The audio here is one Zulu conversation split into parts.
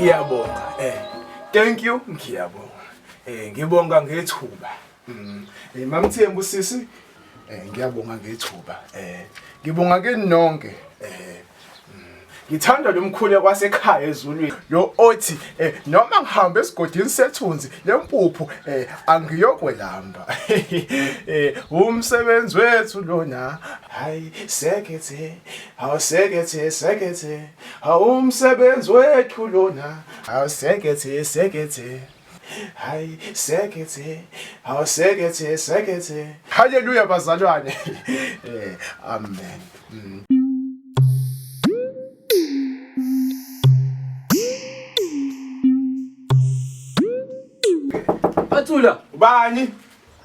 Ngiyabonga. Thank you, ngiyabonga. Ngibonga ngethuba. MaMthembu sisi, ngiyabonga ngethuba. Ngibonga kini nonke. Ngithanda lo mkhulu kwasekhaya ezulwini lo othi noma ngihamba esigodini sethunzi lempuphu angiyokwelamba. Umsebenzi wethu lona hayi sekethe awusekethe sekethe awumsebenzi wethu lona awusekethe sekethe hayi sekethe awusekethe sekethe. Haleluya bazalwane. Amen. Patsula. Ubani?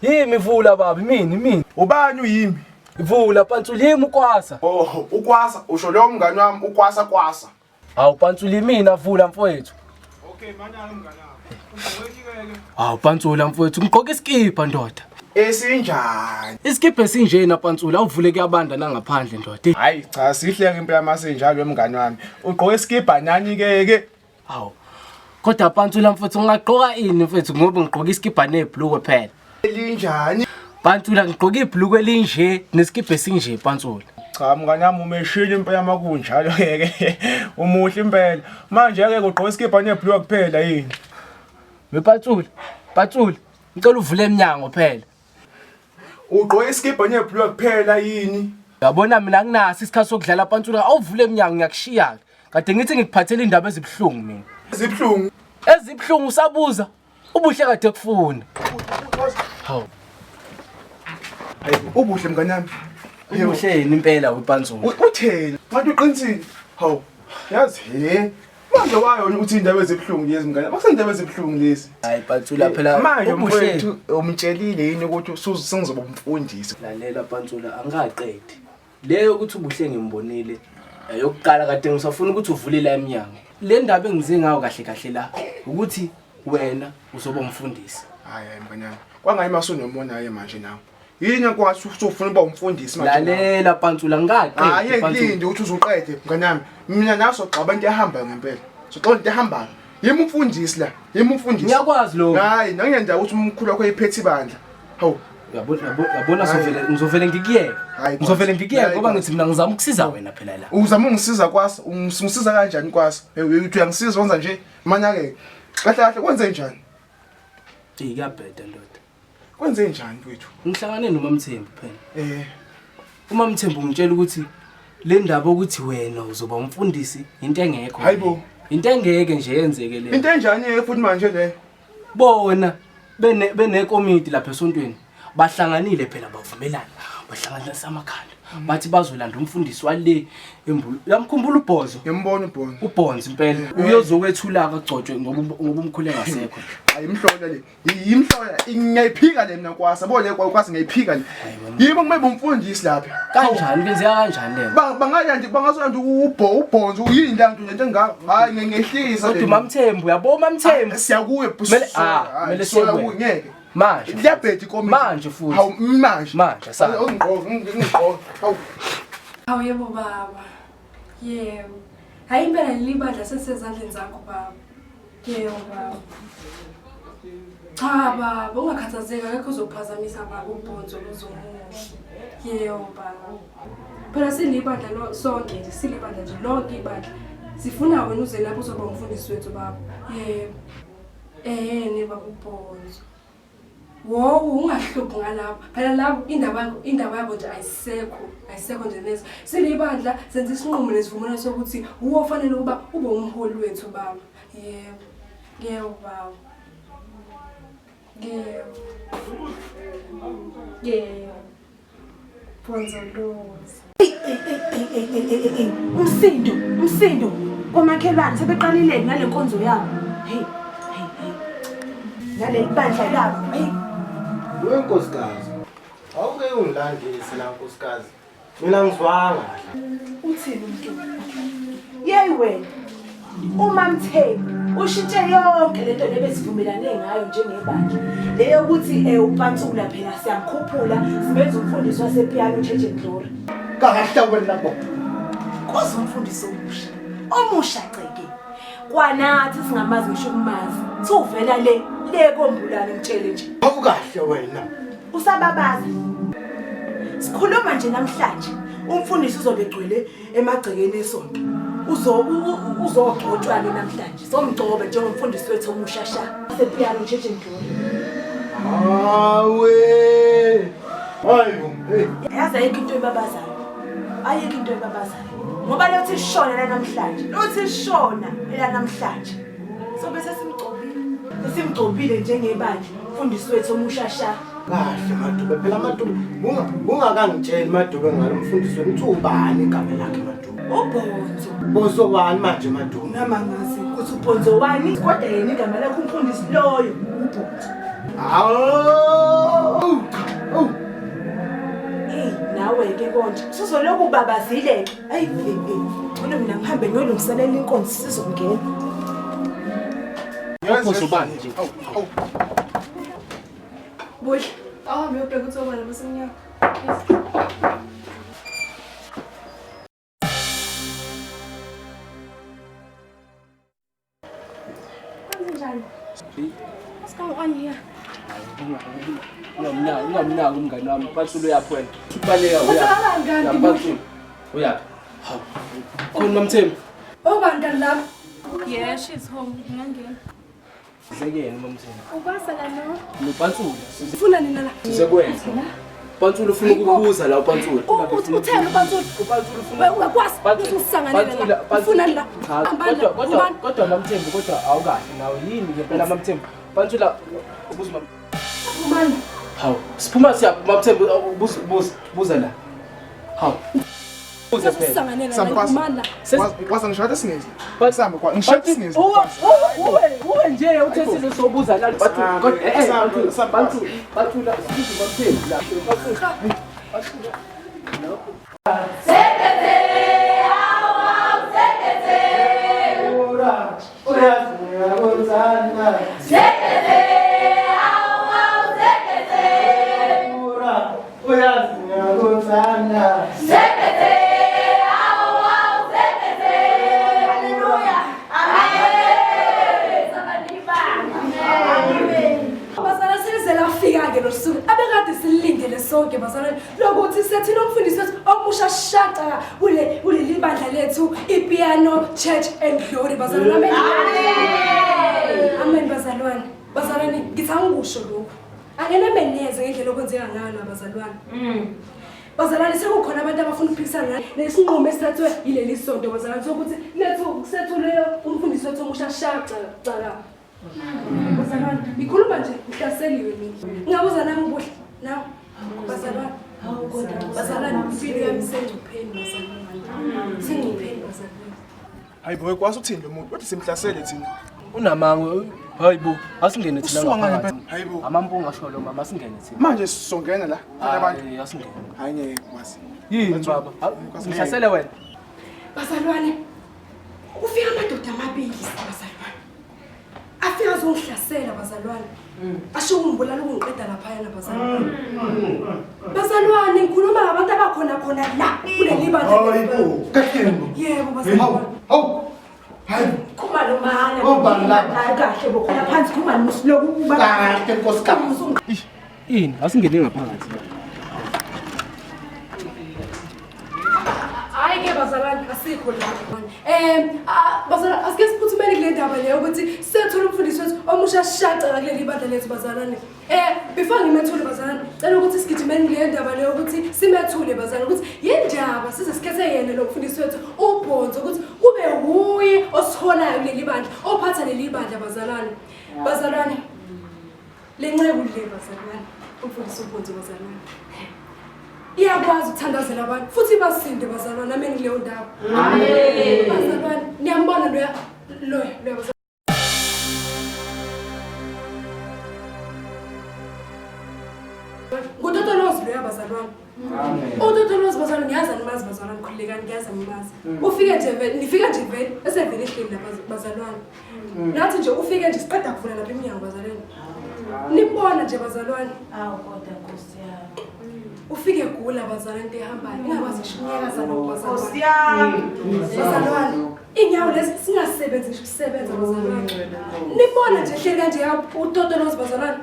Yimi vula baba, imini imini. Ubani uyimi? Vula Pantsula yimi ukwasa. Oh, ukwasa usho lo mngani wami ukwasa kwasa. Hawu Pantsula imina vula mfowethu. Okay, manani mngani wami. Hawu Pantsula mfowethu, ngigqoka isikibha ndoda. Esinjani? Isikibha esinjena Pantsula, awuvule kuyabanda nangaphandle ndoda. Hayi cha sihle ke impela masenjalo mngani wami. Ugqoka isikibha nani ke ke? Hawu. Kodwa Pantsula mfowethu ngingagqoka ini mfowethu ngoba ngigqoka isikibha nebhlukwe phela. Elinjani? Pantsula ngigqoka ibhlukwe elinje nesikibha esinje Pantsula. Cha mngani wami umeshile impela makunjalo ke. Umuhle impela. Manje ke ugqoka isikibha nebhlukwe kuphela yini? Wepantsula, Pantsula, ngicela uvule eminyango phela. Ugqoke isikibha nebhlukwe kuphela yini? Yabona mina anginaso isikhathi sokudlala Pantsula, awuvule eminyango ngiyakushiya ke. Kade ngithi ngikuphathela indaba ezibuhlungu mina. Ezibuhlungu. Ezibuhlungu usabuza. Ubuhle kade kufuna. Hawu. Hayi ubuhle mngani wami. Ubuhle yini impela wePantsula? Utheni? Ngathi uqinisile. Hawu. Yazi he. Manje wayo uthi indaba ezibuhlungu lezi mngani. Akusindaba ezibuhlungu lezi. Hayi Pantsula phela manje ubuhle. mfowethu umtshelile yini ukuthi sengizoba umfundisi. Lalela Pantsula angikaqedi. Leyo ukuthi ubuhle ngimbonile. Eyokuqala kade ngisafuna ukuthi uvule la eminyango. Le ndaba engize ngayo kahle kahle la ukuthi wena uzoba umfundisi. Hayi hayi mngani wami. Kwangayi masunomona ke manje nawe. Yini kwathi usufuna ukuba umfundisi manje? Lalela Pantsula ngikaqedi. Hayi ngilinde ukuthi uzuqede mngani wami. Mina nawe soxaba into ehambayo ngempela. Soxaba into ehambayo. Yimi umfundisi la. Yimi umfundisi. Ngiyakwazi lokho. Hayi nangendaba ukuthi umkhulu wakho iphethe ibandla. Hawu. Uyabona uyabona sovele ngizovele ngikuyeke. Ngizovele ngikuyeke ngoba ngithi mina ngizama ukusiza wena phela la. Uzama ungisiza kwasa, ungisiza kanjani kwasa? Uthi uyangisiza wenza nje. Mana ke. Kahle kahle kwenze njani? Ey kuyabheda ndoda. Kwenze njani mfethu? Ngihlangane noMamthembu phela. UMamthembu ungitshela ukuthi le ndaba ukuthi wena uzoba umfundisi into engekho. Hayibo. Into engeke nje yenzeke le. Into enjani ke futhi manje le? Bona bene benekomiti lapha esontweni bahlanganile phela bavumelana bahlanganisa amakhanda bathi bazolanda umfundisi wale embulu uyamkhumbula uBhozo Ngimbona uBhonzo. uBhonzo impela uyozokwethula akagcotshwe ngoba ngoba umkhulu engasekho Hayi imhlola le. Yimhlola ngiyayiphika le mina kwasa. Bo le kwasa ngiyayiphika le. Yimi kumele umfundisi lapha. Kanjani kwenzeka kanjani le? Bangayandi bangazolanda ubho uBhonzo uyini lento nje engaka. Hayi ngehlisa. Kodwa uMamthembu uyabo uMamthembu. Siyakuye Kumele ah kumele siye ngeke. Manje. Liyabheda ikomiti. Manje futhi. Hawu manje. Manje sa. Ungigqoka ngigqoka. Hawu. Hawu yebo baba. Yebo. Hayi impela leli bandla sesezandleni zakho baba. Yebo baba. Cha baba, ungakhathazeki akekho ozokuphazamisa baba umbhonzo lozomuhle. Yebo baba. Phela silibandla lo sonke nje silibandla nje lonke ibandla. Sifuna wena uze lapho uzoba umfundisi wethu baba. Yebo. Ne baba uBhonzo. Wowu ungahluphi ngalapho. Phela lapho indaba yakho indaba yabo nje ayisekho. Ayisekho nje neze. Silibandla senza isinqumo nesivumelwano sokuthi uwo ofanele ukuba ube umholi wethu baba. Yebo. Yebo baba. Yebo. Yebo. Bhonzolozi. Umsindo, umsindo. Komakhelwane sebeqalile nale nkonzo yabo. Hey, hey, hey. Naleli bandla labo. Hey. We nkosikazi. Awuke ungilandise la nkosikazi. Mina ngizwanga kahle. Uthini umuntu? Yeyi wena. UMamthembu ushintshe yonke lento lebesivumelane ngayo njengebandla. Le yokuthi uPantsula phela siyamkhuphula simenza umfundisi wasePiano Church and Glory. Kahle wena bo. Kuze umfundisi omusha. Omusha ceke. Kwanathi singamazi ngisho ukumazi. Thuvela le le kombulane ngitshele nje. Awukahle wena. Usababaza. Sikhuluma nje namhlanje. Umfundisi uzobe egcwele emagcekeni esonto. Uzogcotshwa ke namhlanje. Somgcobe njengomfundisi wethu omusha sha. Sepiano nje nje ndlula. Hawe. Hayibo. Hey. Yazi ayikho into ebabazayo. Ayikho into ebabazayo. Ngoba leyothi ishona la namhlanje. Lothi ishona ela namhlanje. So bese simgcobile. Sesimgcobile njengebandla. Umfundisi wethu omusha sha. Kahle Madube, phela Madube ungakangitsheli Madube ngalo mfundisi wenu uthi ubani igama lakhe Madube. Ubhonzo. Bonzo wani manje Madube? Nama ngazi ukuthi ubhonzo wani kodwa yena igama lakhe umfundisi loyo ubhonzo. Awu. Awu. Hey nawe ke konje usuzoloku ubabazile ke. Ayi hey. Ngcono mina ngihambe ngiyolungiselela inkonzo sizongena. Ubhonzo bani nje? Awu. Buhle. Awuhambe uyobheka ukuthi obani abasemnyango. Kwenzenjani? What's going on here? Ungamnaki umngani wami. Pantsula uyaphi wena? Ubaleka uyaphi? Kwenzakalani kanti? Uyapantsula. Uyaphi? Hawu. Khona Mamthembu. Obani kanti laba? Yeah, she's home. Ngingangena. Zekeni Mamthembu. Ukwasala no? Nopantsula. Ufuna nina la? Sisekwenza. Pantsula ufuna ukukubuza la uPantsula. Utheni uPantsula? Upantsula ufuna Uyakwazi ukuthi usisanganele la. Ufuna la. Cha, kodwa kodwa Mamthembu kodwa awukahle nawe yini ngempela Mamthembu. Pantsula ubuza mam. Ubani? Hawu, siphuma siya Mamthembu buza la. Hawu. Buza phela. Usisanganele la. Sampasa. Ubani la? Kwaza ngisho kade singezi. Sambe kwa ngisho kade singezi. Uwe nje uthe sizobuza la kodwa Pantsula sibuza Mamthembu la. Pantsula. Bazalwane selize lafika-ke lolu suku abekade sililindele sonke bazalwane lokuthi sethile umfundisi wethu omusha shaca kuleli bandla lethu iPiano Church and Glory bazalwane. Amen. Amen bazalwane. Bazalwane ngithi angikusho lokhu. Akenameneze ngendlela okwenzeka ngayo la bazalwane. Bazalwane sekukhona abantu abafuna ukuphikisana nesinqumo esithathwe yileli sonto bazalwane sokuthi lethu sethule umfundisi wethu omusha shaca cala. Bazalwane, ngikhuluma nje ngihlaseliwe mina. Ngingabuza nami ubuhle nawe. Bazalwane, bazalwane impilo yami isengcupheni bazalwane. Sengcupheni bazalwane. Hayibo kwazi uthini lo muntu? Uthi simhlasele thina. Unamanga. Hayibo, asingene thina Usuka ngani ngaphakathi. impela? Hayibo. Amampunga asho lo mama asingene thina. Manje sizongena la khona abantu. Hayi asingene. Hayi ngeke kwazi. Yini baba? Ngihlasele wena. Bazalwane, kufika amadoda amabili bazalwane. Afika azongihlasela bazalwane. Asho ukungibulala ukungiqeda laphayana bazalwane. Bazalwane ngikhuluma ngabantu abakhona khona la kuleli bandla. Hayibo, kahle. Yebo bazalwane. Hawu. Hayibo. Khumalo mana. Obani laba? Kahle bo khona phansi khumalo musiloku uba. Kahle nkosikazi. Yini? Asingene ngaphakathi. Hayi ke bazalwane asikho la. Bazalwane asike siphuthumele kule ndaba leyo ukuthi sethule umfundisi wethu omusha shaca kuleli bandla lethu bazalwane. Before ngimethule bazalwane, cela ukuthi sigijimeni kule ndaba leyo ukuthi simethule bazalwane ukuthi yindaba size sikhethe yena lo mfundisi wethu uBhonzo ukuthi kube wuye ositholayo kuleli bandla, ophatha leli bandla bazalwane. Bazalwane lenceku le bazalwane, umfundisi uBhonzo bazalwane. Iyakwazi ukuthandazela abantu futhi basinde bazalwane amen kuleyo ndawo. Amen. Bazalwane niyambona loya loya ngutotolozi loya bazalwane. Amen. Utotolozi bazalwane ngiyazi animazi bazalwane khululekani ngiyazi animazi. Ufike nje vele nifika nje vele esevele ehleli lapha bazalwane. Nathi nje ufike nje siqeda kuvula lapha eminyango bazalwane. Nibona nje bazalwane. Awu kodwa Nkosi yami. Ufike gula bazalwane into ehambayo ingakwazi ngisho ukunyakaza lokho bazalwane. Nkosi yami. Bazalwane. Inyawo lezi singasebenzi ngisho ukusebenza bazalwane. Nibona nje hleli kanje utotolozi bazalwane.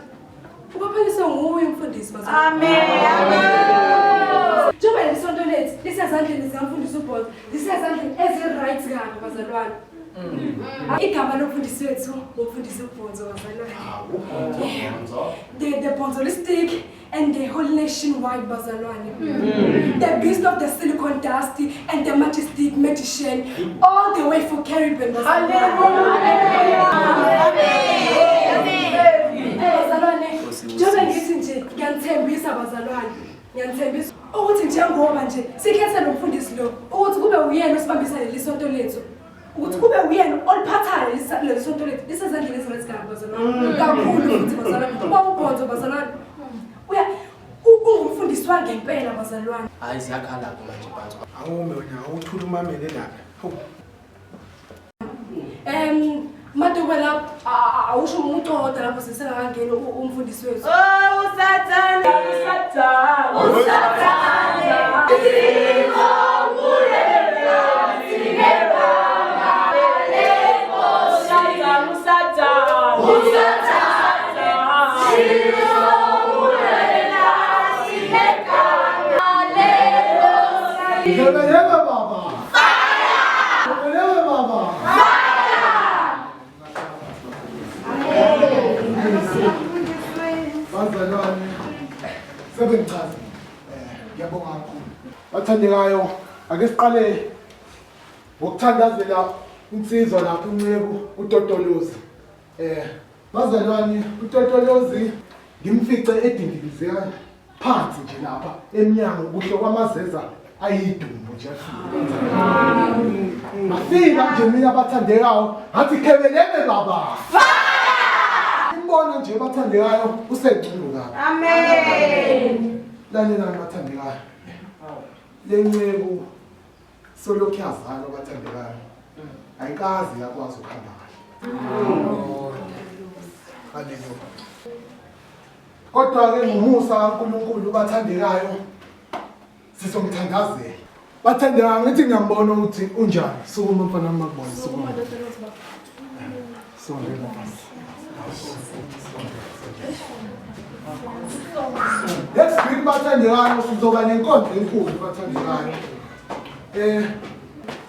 Ubaphelise nguye umfundisi bazalwane. Amen. Amen. Njengoba leli sonto lethu lisezandleni zikamfundisi uBhonzo, lisezandleni ezi-right kabi bazalwane. Igama lomfundisi wethu ngumfundisi uBhonzo bazalwane. The Bonzolistic and the whole nation wide bazalwane. The beast of the silicon dust and the majestic magician all the way for Caribbean bazalwane. Bazalwane, njengoba ngithi nje ngiyanithembisa bazalwane. Ngiyanithembisa ukuthi njengoba nje sikhethe lo mfundisi lo ukuthi kube uyena osibambisa leli sonto lethu. Ukuthi kube uyena oliphathayo leli sonto lethu lisezandleni ezirathi kabi bazalwane. Kakhulu futhi bazalwane. Ubaba uBhonzo bazalwane. Uya ungumfundisi wangempela bazalwane. Hayi ziyakhala-ke manje Bhonzo. Awume wena awuthula umamele lapha. Madube lapho awusho umuntu owodwa lapho sisengakangeni umfundisi wethu. Oh uSathane, uSathane, uSathane. Yebe baba. Fire! Yebe baba. Bazalwane sebengichaza. Ngiyabonga kakhulu. Bathandekayo, ake siqale ngokuthandazela insizwa lapho unceku uTotolozi. Bazalwane, uTotolozi ngimfice edindilizeka phansi nje lapha emnyango kuhle kwamazeza ayidumbu nje afika. Afika nje mina bathandekayo, ngathi khebeleme baba. Imbona nje bathandekayo usengcono kabi. Amen. Lalelani bathandekayo. Le nceku solokhu yazalwa bathandekayo. Ayikaze yakwazi ukuhamba kahle. Haleluya. Kodwa ke ngomusa kaNkulunkulu bathandekayo sizomthandazela. Bathandekayo ngithi ngiyambona ukuthi unjani. Sukuma mfana makubona sukuma. Sondela phansi. Next week bathandekayo sizoba nenkonzo enkulu bathandekayo.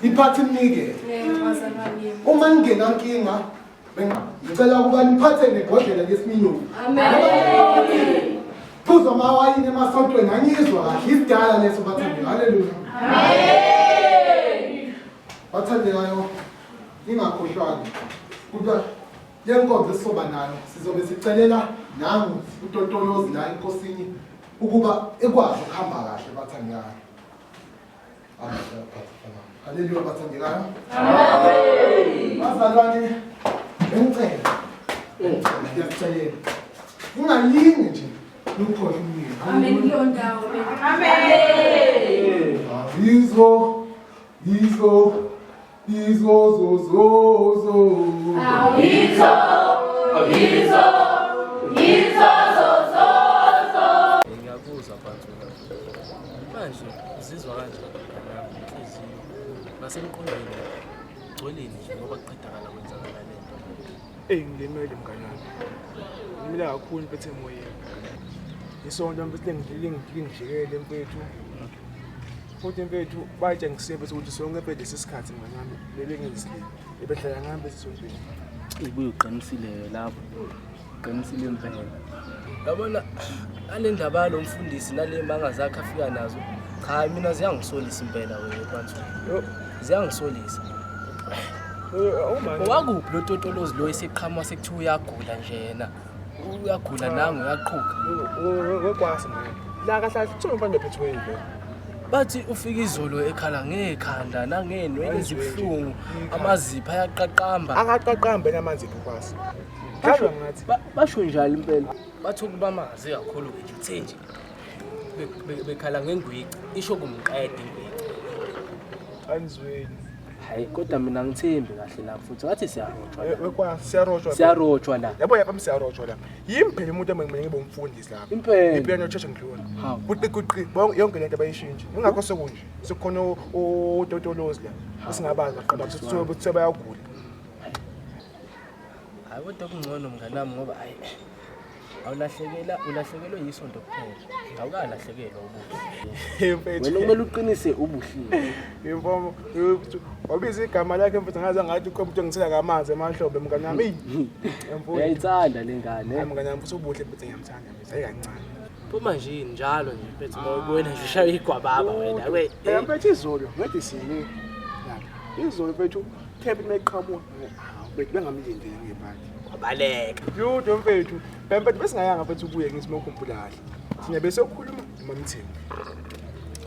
Iphathi imnikelo. Uma ningenankinga ngicela ukuba niphathe nebhodlela lesiminofu. Amen. Phuza amawayini emasontweni angizwa kahle isidala leso bathandekayo. Haleluya. Amen. Bathandekayo ningakhohlwani kuba le nkonzo esizoba nayo sizobe sicelela nangu uTotolozi la enkosini ukuba ekwazi ukuhamba kahle bathandekayo. Haleluya bathandekayo. Amen. Bazalwane ngicela ngiyakucelela ungalingi nje ukukhohlwa umnini. Amen kuleyo ndawo. Amen. Yizo yizo yizo zo zo zo. Yizo yizo yizo zo zo zo. Ngiyakuzwa Bhonzo. Manje uzizwa kanjani mntanami inhliziyo nasemqondweni gcweleni nje ngoba kuqedakala kwenzakala le nto. Eyi ngilimele mngani wami. Ngilimele kakhulu mpethe emoyeni. Isonto mfethu lingijikele mfethu. Futhi mfethu bayitshengisile mfethu ukuthi sonke mfethu lesi sikhathi mngani wami bebengizisilile. Bebehlala ngami mfethu esontweni. Ibuye uqinisile lapho. Uqinisile impela. Yabona ale ndaba yalo mfundisi nale manga zakhe afika nazo. Cha mina ziyangisolisa impela wena Bhonzo. Ziyangisolisa. Owakuphi lo Totolozi lo eseqhamuka sekuthiwa uyagula nje yena. Uyagula nangu uyaqhuga. Wekwasa mngani. La kahle kahle kuthiwa umfana bephethwe yini lo? Bathi ufika izolo ekhala ngekhanda nangenwele ezibuhlungu, amazipho ayaqaqamba. Akaqaqambe namanzipho kwasa. Basho ngathi Basho njalo impela. Bathi ukuba amazi kakhulu ke nje uthe nje bekhala ngengwici, isho kumqeda ingwici. Anizweni. Hayi kodwa mina ngithembi kahle la futhi ngathi siyarotshwa la. Wekwa siyarotshwa. Siyarotshwa la. Yabo yapha siyarotshwa la. Yimi phela umuntu emengimele ngibe umfundisi lapha. Impela. Ipiyano church ngidlula. Hawu. Kuqi kuqi bonke yonke lento abayishintshe. Ingakho sekunje. Sekukhona ototolozi la. Esingabazi baqamba kuthiwa kuthiwa bayagula. Hayi kodwa kungcono mnganami ngoba hayi awulahlekela ulahlekelwe yisonto kuphela. Awukalahlekelwa ubuhle. Mfethu. Wena kumele uqinise ubuhlile. Imfomo wabiza igama lakhe mfethu ngaze ngathi ukhona umuntu ongisela ngamanzi emahlombe mngani wami. Eyi, Mfowethu. Uyayithanda le ngane. Hayi mngani wami futhi ubuhle mfethu ngiyamthanda mfethu hayi kancane. Phuma nje njalo nje mfethu uma ubona nje ushaya igwababa wena we. Phela mfethu izolo ngathi sine lapha. Izolo mfethu thephi meqhamuka. Hawu mfethu bengamlindele ngebhadi. Wabaleka. Lutho mfethu. Phela mfethu besingayanga mfethu kuye ngithi mawukhumbula kahle. Thina besokhuluma nomamthembu.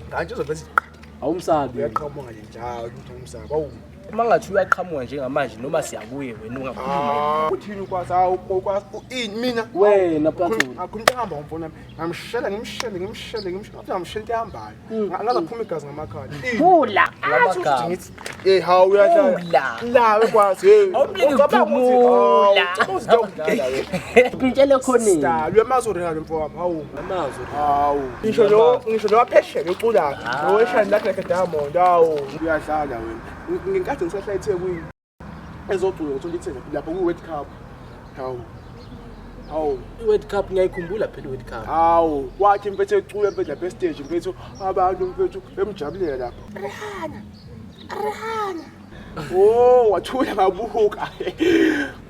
Nganje uzobe sithi Awumsabi. uyaqhamuka nje njalo ukuthi umsaba. Awu. Uma ngathi uyaqhamuka njengamanje noma siyakuye wena ungakhuluma. Ah, uthini ukwazi hawu ukwazi ini mina Wena Plathula. akho umuntu ehamba ngomfoni wami ngamshela ngimshele ngimshele ngimshele ngathi ngamshela into ehambayo ngaze igazi ngamakhala Phula. Ngamagama. Ngithi hey hawu uyadlala Phula. la wekwazi hey Awumnike Ucabanga ukuthi, ukuphumula. hawu, ucabanga ukuthi uyadlala wena. Mpintshele khoneni. Sidalo uyamazi uRihanna mfo wami hawu Amazwi. hawu ngisho lo ngisho lo waphesheya uculayo lo weshani lakhe lakhe diamond hawu uyadlala wena ngenkathi ngisahlala eThekwini ezocula ngo-2010 lapho kwi-World Cup hawu hawu I-World Cup ngiyayikhumbula phela i-World Cup. Hawu, wathi mfethu ecula mfethu lapha estage mfethu abantu mfethu bemjabulela lapha. Rihanna. Rihanna. Oh, wathula ngabuka.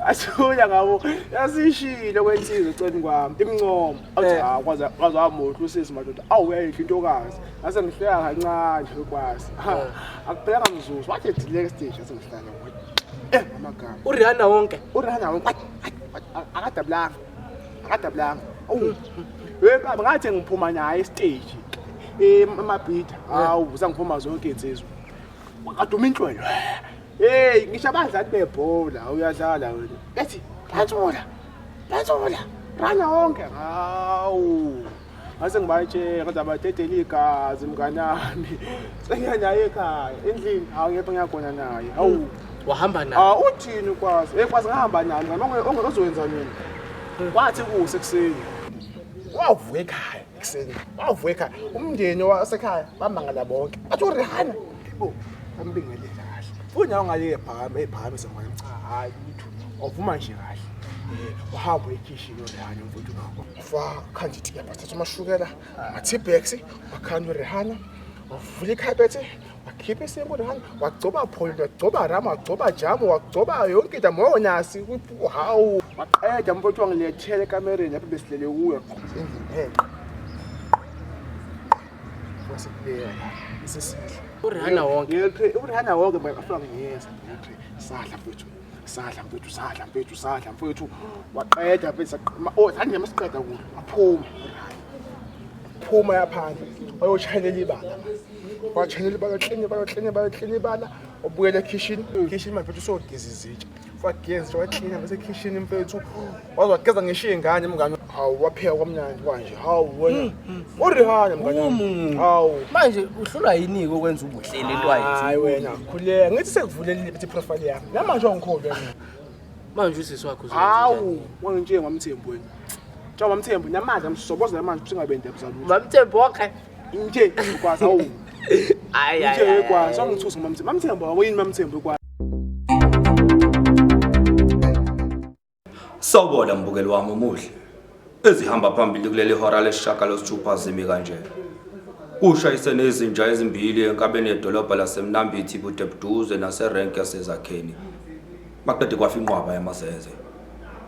Athula ngabo. Yasishilo kwensizwe eceleni kwami. Imncomo. Athi ha kwaza kwaza wamuhle usisi madoda. Awu uyayidla intokazi. Ngase ngihleka kancane ukwazi. Akuphelanga mzuzu. Wathi edileke stage ngase ngihlala ngokuthi. Eh, amagama. uRihanna wonke. uRihanna wonke akadabulanga. Akadabulanga. Awu. We baba ngathi ngiphuma naye estage. Emabhida. Hawu, sangiphuma zonke insizwa. Wakaduma inhlwelo. Hey, ngisho abadlali bebhola uyadlala wena. Bethi, Pantsola. Pantsola. Rana wonke. Hawu. Ngase ngibatshela kodwa badedela igazi mnganami. Sengiya naye ekhaya endlini. Hawu ngepha ngiyakhona naye. Hawu. Wahamba naye. Ah uthini ukwazi? Eh kwazi ngahamba nani ngani ozowenza nini? Kwathi kuse ekuseni. Wavuka ekhaya ekuseni. Wavuka ekhaya. Umndeni wasekhaya bamangala bonke. Bathi uRihanna. Yebo, bambingelela kahle. Futhi nawe ngale ephakama ephakamisa ngwane cha hayi lutho. Wavuma nje kahle. Eh wahamba ekhishini uRihanna mfuthu. Wakhanda itiya bathatha amashukela, ama-Teabags, wakhanda uRihanna. Wavula ikhabethe, wakhipha isimbo uRihanna, wagcoba pholi, wagcoba rama, wagcoba jamu, wagcoba yonke into monasi. Hawu, waqeda mfowethu wangilethela ekamereni lapho besilele kuyo. Endlini heqe. Wasekubeka la isisidla. uRihanna wonke. Ngiyephe uRihanna wonke bafika ngiyeza ngiyephe sadla mfethu. Sadla mfethu, sadla mfethu, sadla mfethu. Waqeda mfethu oh sanje masiqeda kulo. Waphuma uRihanna. Phuma yaphandle. Wayotshayelela ibala. Watshayelela ibala kline ibala kline ibala kline ibala. Ubuyela ekhishini. Ekhishini manje mfethu usogeza izitsha. Wageza waklina bese ekhishini mfethu. Waze wageza ngisho iy'ngane mngani. Hawu wapheka kwamnandi kwanje. Hawu wena. uRihanna mngani. Umu. Hawu. Manje uhlulwa yini-ke ukwenza ubuhle lento ayenza? Hayi wena, khuleka. Ngithi sekuvulelile phethe profile yami. Namanje awungikholwa mina. Manje usisi wakho uzowenza Hawu, wangitshela ngwamthembu wena. Tshela mamthembu namanje amsoboza namanje singabe ndaba zalutho. Mamthembu wonke. Nje ukwazi hawu. Hayi Nje hayi. ukwazi awungithusi ngomamthembu. Mamthembu awuyini mamthembu ukwazi. Sawubona mbukeli wami omuhle. Ezihamba phambili kuleli hora lesishiyagalothupha zimi kanje. Kushayise nezinja ezimbili enkabeni yedolobha laseMnambithi bude buduze naserenki yaseZakheni. Maqede kwafa inqwaba yamazeze.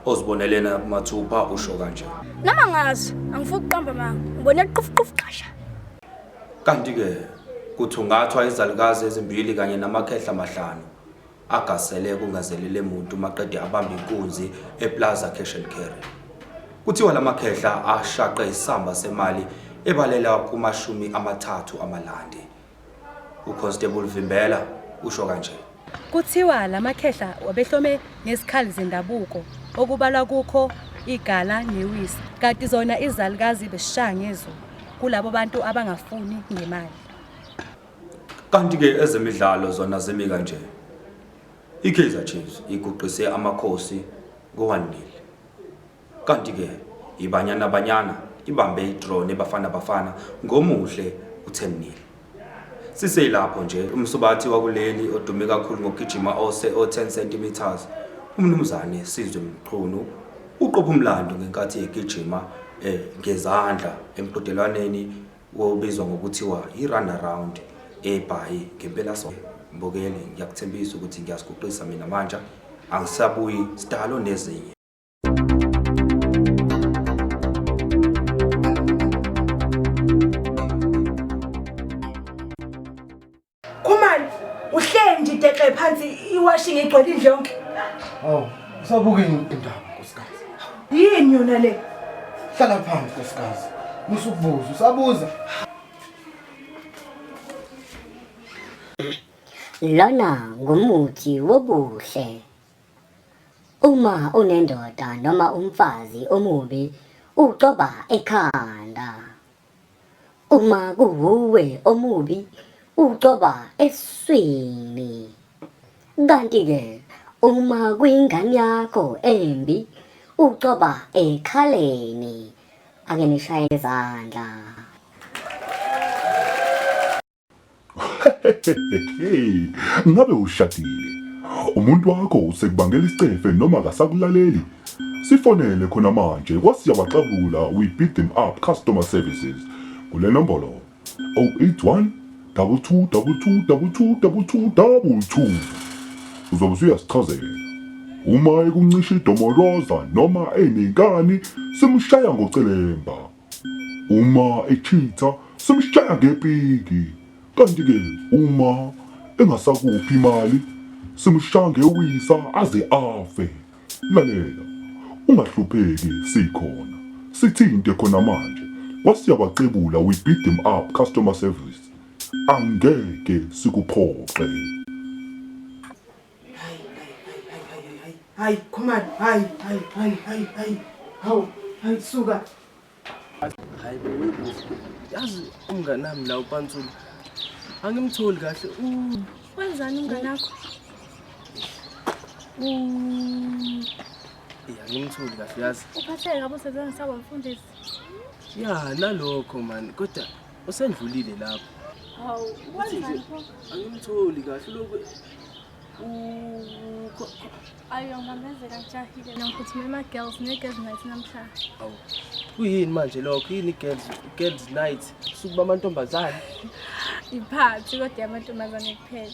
Ozibonelena mathupha usho kanje. Noma ngazi, angifuni ukuqamba amanga. Ngibone qufuqufu qasha. Kanti-ke kuthungathwa izalukazi ezimbili kanye namakhehla amahlanu agasele kungazelele muntu maqede abamba inkunzi ePlaza Cash and Carry. Kuthiwa lamakhehla ashaqe isamba semali ebalela kuma-30 amalandi. uConstable Vimbela usho kanje. Kuthiwa lamakhehla wabehlome ngezikhali zendabuko okubalwa kukho igala newisa kanti zona izalukazi besishaya ngezulu kulabo bantu abangafuni ngemali. Kanti-ke ezemidlalo zona zimi kanje. I-Kaizer Chiefs iguqise Amakhosi ngo-1-0. Kanti-ke iBanyana Banyana ibambe i-draw neBafana Bafana ngomuhle u-10-0. Siseyilapho nje umsubathi wakuleli odume kakhulu ngokugijima ose o-10 centimeters uMnumzane Sizwe Mchunu uqopha umlando ngenkathi egijima eh, ngezandla emqhudelwaneni obizwa ngokuthiwa i-run around eBhayi ngempelasonto. Mbukeli ngiyakuthembisa ukuthi ngiyasiguqisa mina manje angisabuyi sidalo nezinye. Khumalo, uhleli nje idexe phansi iwashing igcwele indlu yonke. Hawu, usabuka indaba nkosikazi. Yini yona le? Hlala phansi nkosikazi. Musukubuza, usabuza. Lona ngumuthi wobuhle. Uma unendoda noma umfazi omubi ucoba ekhanda. Uma kuwuwe omubi ucoba eswini. Kanti-ke uma kuyingane yakho embi ucoba ekhaleni. Ake nishaye izandla. Hey, ngabe ushadile? Umuntu wakho usekubangela isicefe noma akasakulaleli? Sifonele khona manje kwasiyabaxabula we beat them up customer services kule nombolo 081 22 22 22 22 22. Uzobe usuyasichazela. Uma ekuncisha idomoroza noma enenkani simshaya ngocelemba. Uma echitha simshaya ngepiki. Kanti-ke uma engasakuphi imali simshaya ngewisa aze afe. Lalela, ungahlupheki sikhona. Sithinte khona manje. Kwasiyabacebula we beat them up customer service. Angeke sikuphoxe. Hayi, Khumalo, hayi, hayi, hayi, hayi, hayi. Hawu, hayi suka. Hayi bo webofu. Yazi umngani nami la uPantsula. Angimtholi kahle. U Wenzani umngane wakho? U Eh angimtholi kahle yazi. Uphatheke kabi usebenzisa mfundisi. Ya nalokho man kodwa usendlulile lapho. Hawu, wenzani pho? Angimtholi kahle lokhu Ayo ngambezeka ngijahile ngiphuthume ema-girls ne-girls night namhlanje. Awu. Kuyini manje lokho? Yini girls girls night? Usuku bamantombazane. Iphathi kodwa yamantombazane kuphela.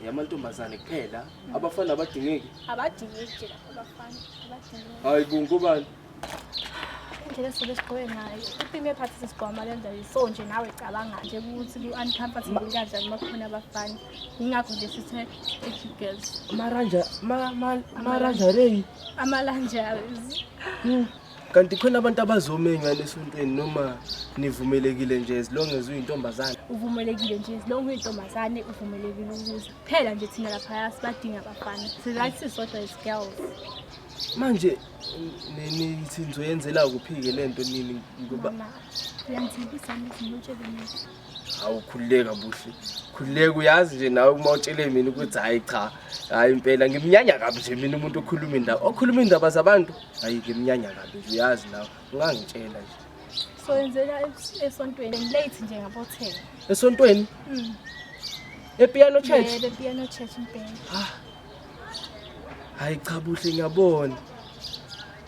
Yamantombazane kuphela. Abafana abadingeki. Abadingeki nje lapho abafana. Abadingeki. Hayi bo ngobani? Indlela esizobe sigqoke ngayo. Itheme yephathi sesigqoka amalenja so nje nawe cabanga nje ukuthi ku-uncomfortable kanjani uma kukhona abafana. Yingakho nje sithe girls. Amaranja ma ma amaranjarei. Amalanjaris. Kanti khona abantu abazomenywa lesontweni noma nivumelekile nje as long as uyintombazane. Uvumelekile nje as long uyintombazane uvumelekile ukuza. Phela nje thina laphaya sibadinga abafana. Silathi sisodwa as girls. Manje nithi nizoyenzela kuphi-ke le nto nini ngoba Mama, uyangithembisa ukuthi ngiyotshela mina. Hawu khululeka buhle. Khululeka uyazi nje nawe uma utshele mina ukuthi hayi cha, hayi impela ngimnyanya kabi nje mina umuntu okhuluma indaba. Okhuluma indaba zabantu, hayi ngimnyanya kabi nje uyazi nawe. Ungangitshela nje. So yenzela esontweni late nje ngabo 10. Esontweni? Epiano Church? Yebo, ePiano Church impela. Hayi cha buhle ngiyabona.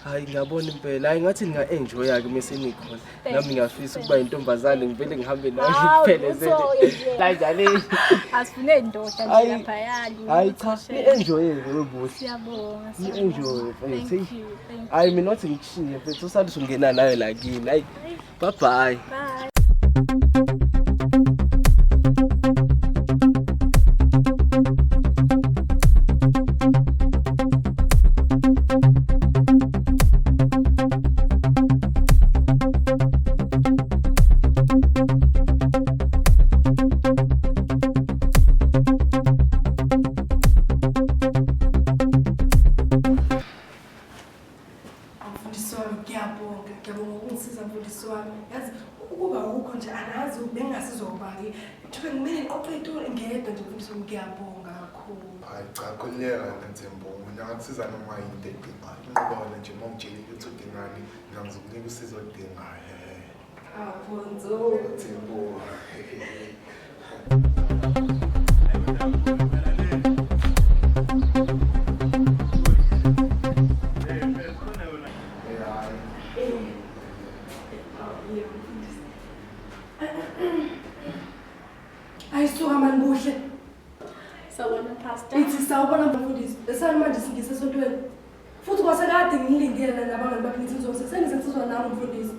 Hayi ngiyabona impela. Hayi ngathi ninga-enjoya ke mese nikhona. Nami ngiyafisa ukuba intombazane ngivele ngihambe nawe Hawu, ngiphelezele. lutho-ke nje. Kanjani? Asifune indoda nje Hayi. laphaya. Hayi cha, ni-enjoye ke webuhle. Siyabonga. Ni-enjoye mfethu. Thank you. Thank you. Hayi mina wathi ngikushiye mfethu usale usungena nayo la kini. Hayi bye bye. Bye. Mfundisi wami ngiyabonga, ngiyabonga ukungisiza mfundisi wami. Yazi ukuba ukho nje angazi bengingasizwa ubani. Kuthiwa kumele Ngiqoqa iy'tulo ngedwa nje mfundisi wami, ngiyabonga kakhulu. Hayi cha, khululeka wena Thembu. Mina ngakusiza noma yini into edingayo. Inqoba wena nje uma ungitshelile ukuthi udingani, mina ngizokunika usizo oludingayo. Hawu Bhonzo. Thembu. Ayisuka mani Buhle. Sawubona pastor. Ithi sawubona mfundisi. Esani manje singise esontweni. Futhi kwasekade ngilindile la nabangani bakhe ngithi ngizose sengisensizwa nami mfundisi.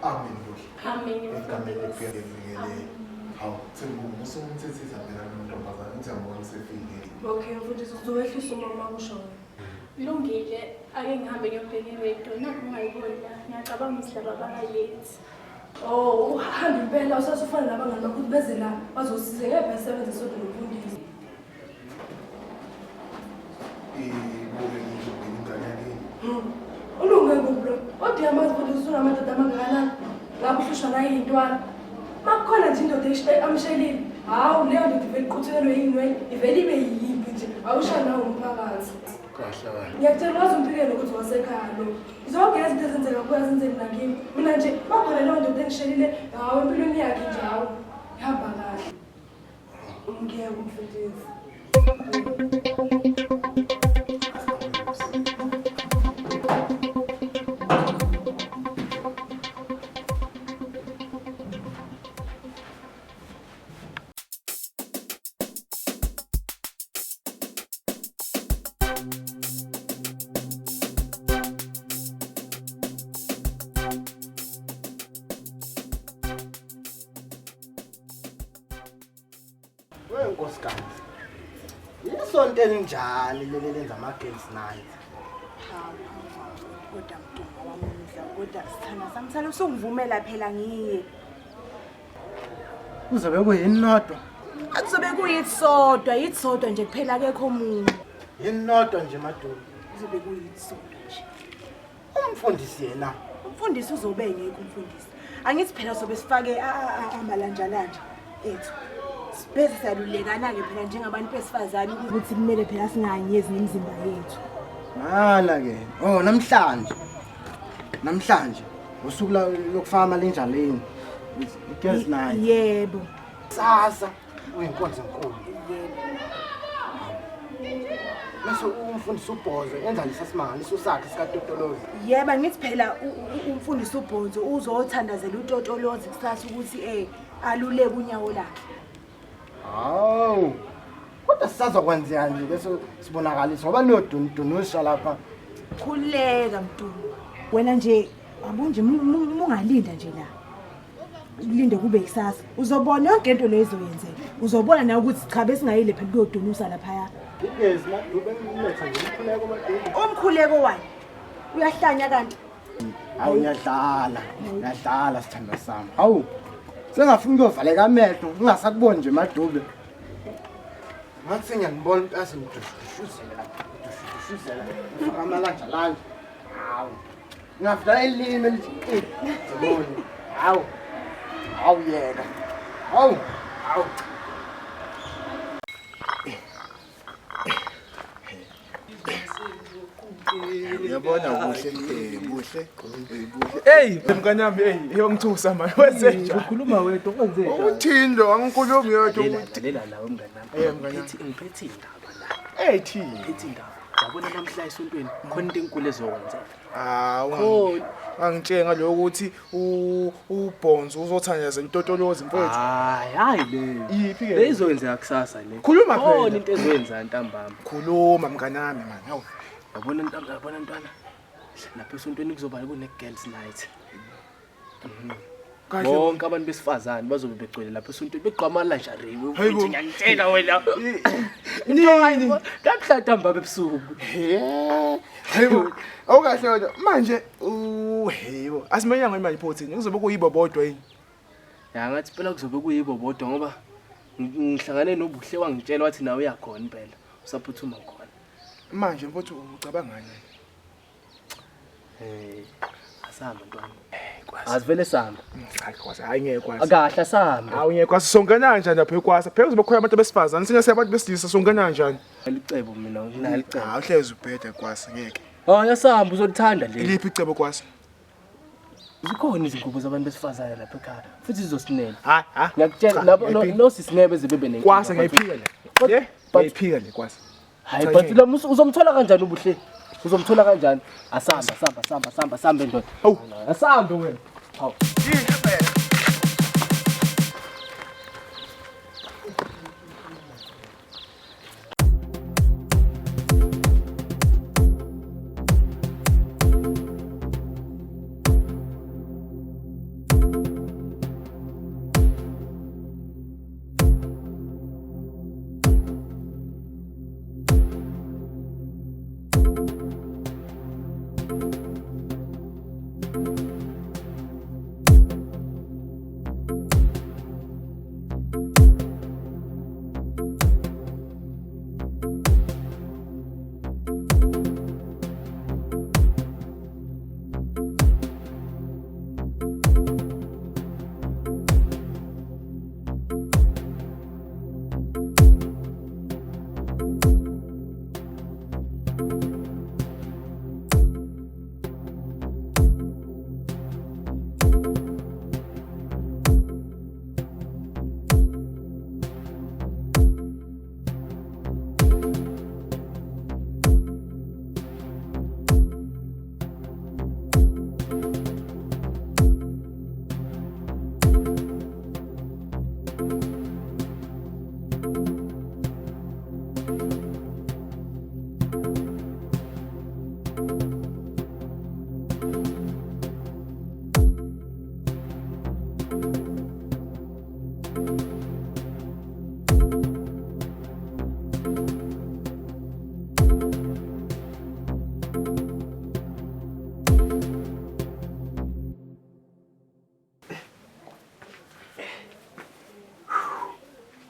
Amen Buhle. Amen Egameni mfundisi. likaYesu. Hawu, Thembu, usumthethisa phela lo ntombazane uthi angibona usefikile. Okay mfundisi uzowehlisa umama kusho wena. Kulungile, ake ngihambe ngiyobheka iredo. Nakho ungayiboni la. Ngiyacabanga ukuthi laba bangayilethi. Oh, uhambe impela usasufana nabangani bakho ukuthi beze la bazosiza ngeke phela sebenze sodwa nomfundisi. Ibuke ngizobheka ingane yakini. Ulunge kuphi lo? Kodwa uyamazi mfundisi unamadoda amangakanani? Ngabe uhlushwa nayintwana. Makukhona nje indoda amshelile. Hawu leyo ndoda ivele iquthukelwe yinwele, ivele ibe yimpi nje. Awushayi nawo umphakathi. Kahle kahle. Ngiyakutshela waze umphikele ukuthi wasekhaya lo. Zonke lezi zinto ezenzeka kuye azenzeki nakimi. Mina nje makhona leyo ndoda engishelile, hawu empilweni yakhe nje hawu. Ihamba kahle. Ngiyeke umfundisi. We nkosikazi. Isonto elinjani leli lenza ama girls night? Hawu, kodwa Mdumo wamudla, kodwa sithanda sami sale usungivumela phela ngiye. Kuzobe kuyini nodwa? Akuzobe kuyithi sodwa, yithi sodwa nje kuphela akekho omunye. Yini nodwa nje maduku? Kuzobe kuyithi sodwa nje. Umfundisi yena. Umfundisi uzobe engekho umfundisi. Angithi phela sobe sifake amalanjalanja ethu. Sibese siyalulekana-ke phela njengabantu besifazane ukuthi kumele phela singanyezi nemizimba yethu. Ngala ke. Oh namhlanje. Namhlanje usuku lokufaka amalenjaleni. Girls night. Yebo. Sasa uyinkonzo enkulu. Yebo. Bese umfundisi uBhozo enza lesa simangaliso sakhe sikaTotolozi. Yebo, angithi phela umfundisi uBhonzo uzothandazela uTotolozi kusasa ukuthi aluleke unyawo lakhe. Hawu. Kodwa sisazokwenzeka nje bese sibonakalisa ngoba niyodunudunusha lapha. Khuleka Mdumo. Wena nje abunje mungalinda nje la. Ulinde kube kusasa. Uzobona yonke into leyo izoyenzeka. Uzobona nawe ukuthi cha besingayile phela kuyodunusa laphaya. Igezi Madube ngiletha nje umkhuleko Madube. Umkhuleko wani? Uyahlanya kanti. Hawu ngiyadlala, ngiyadlala sithandwa sami. Hawu. Sengafuna ukuyovaleka amehlo, ngingasakuboni nje Madube. Ngathi sengiyanibona impela ngidushushuzela, ngidushushuzela, ngifaka amalanjalanja. Hawu. Ngingavula elimi elithi ngibone. Hawu. Hawu yeka. Hawu. Hawu. Uyabona kuhle, kuhle, kuhle. Hey, mngani wami, hey, uyongithusa manje. Wenze njani? Ukhuluma wedwa kwenze njani? Uthini lo? Angikhulumi yodwa ukuthi. Lalela la mngani wami. Eh, mngani wami. Ngiphethe indaba la. Hey, thini? Ngiphethe indaba. Yabona namhla esontweni khona into enkulu ezokwenzeka. Hawu, angitshela ngaloko ukuthi uBhonzo uzothandazela uTotolozi mfowethu. Hayi, hayi le. Iphi ke? Le izokwenzeka kusasa le. Khuluma phela. Khona into ezoyenzeka ntambama. Khuluma mngani wami man. Hawu. Yabona ntambama, yabona ntwana. Lapha esontweni kuzoba kune girls night. Kahle. Bonke abantu besifazane bazobe begcwele lapha esontweni begqoka ama-lingerie. Hayibo. Mfethu, ngiyakutshela wena. Nini? Namhla ntambama ebusuku. Hayibo. Awukahle wena. Manje hayibo. Asimenyanga imali iphothini. Kuzobe kuyibo bodwa yini? Ya ngathi phela kuzobe kuyibo bodwa ngoba ngihlangane noBuhle wangitshela wathi nawe uyakhona impela. Usaphuthuma khona. Manje mfowethu ucabangani? Asihamba ntwana. Kwasa. Asivele sambe. Cha Kwasa, hayi ngeke Kwasa. Kahle sambe. Hawu ngeke Kwasa, songena kanjani lapha eKwasa? Phela kuzoba khona abantu besifazane, singase abantu besilisa songena kanjani? Licebo mina nginalo icebo. Hawu hlezi ubhede Kwasa, ngeke. Hayi asambe uzolithanda leli. Iliphi icebo Kwasa? Zikhona izingubo zabantu besifazane lapha ekhaya futhi zizosinela. Hayi, ha. Ngiyakutshela labo no sisingeke beze bebe nenkinga. Kwasa ngiyayiphika le. Ye? Ngiyayiphika le Kwasa. Hayi but la uzomthola kanjani ubuhle? Uzomthola kanjani? Asamba samba samba samba sambe ndoda. Hawu. Asambe wena. Hawu.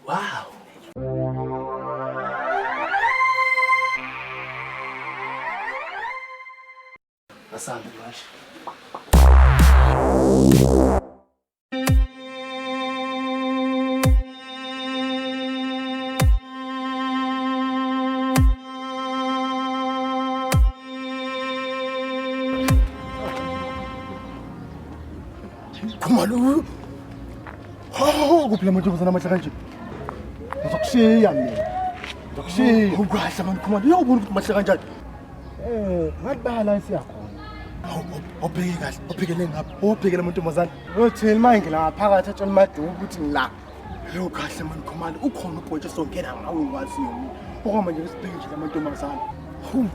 Wow. Asambe manje. Khumalo. Ho, kuphi la mantombazana amahle kanje? Ngizokushiya mina. Ngizokushiya. Ukahle mani Khumalo, uyawubona ukuthi mahle kanjani. Ngathi baya la siyakhona. Hawu, awubheke kahle, awubhekele ngapha, awubhekele amantombazana. Uyothini manje la phakathi atshela maduku ukuthi ngila. Yo kahle mani Khumalo, ukhona ubhontshi songena ngawe ngwaziyo mina. Okwamanje besibheke nje lamantombazana. Hawu.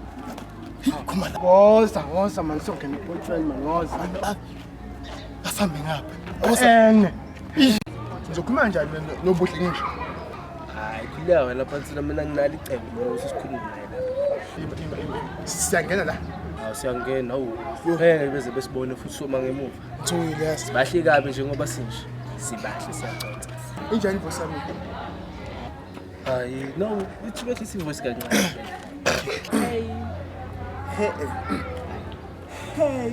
Khumalo. Woza, woza mani songena ebhontshweni mani woza. Asambe ngapha. Ene. Ngizokhuluma kanjani nobuhle ngisho? Hayi khuleka wena phansi mina nginalo icebo lo sisikhulume naye lapha. Siyangena la. Hawu siyangena hawu. Ngeke beze besibone futhi soma ngemuva. Thuyile yazi. Sibahle kabi njengoba sinje. Sibahle siyaconsa. Injani voice yami? Hayi no, ithi behlisa ivoice kancane. Hey. Hey. Hey.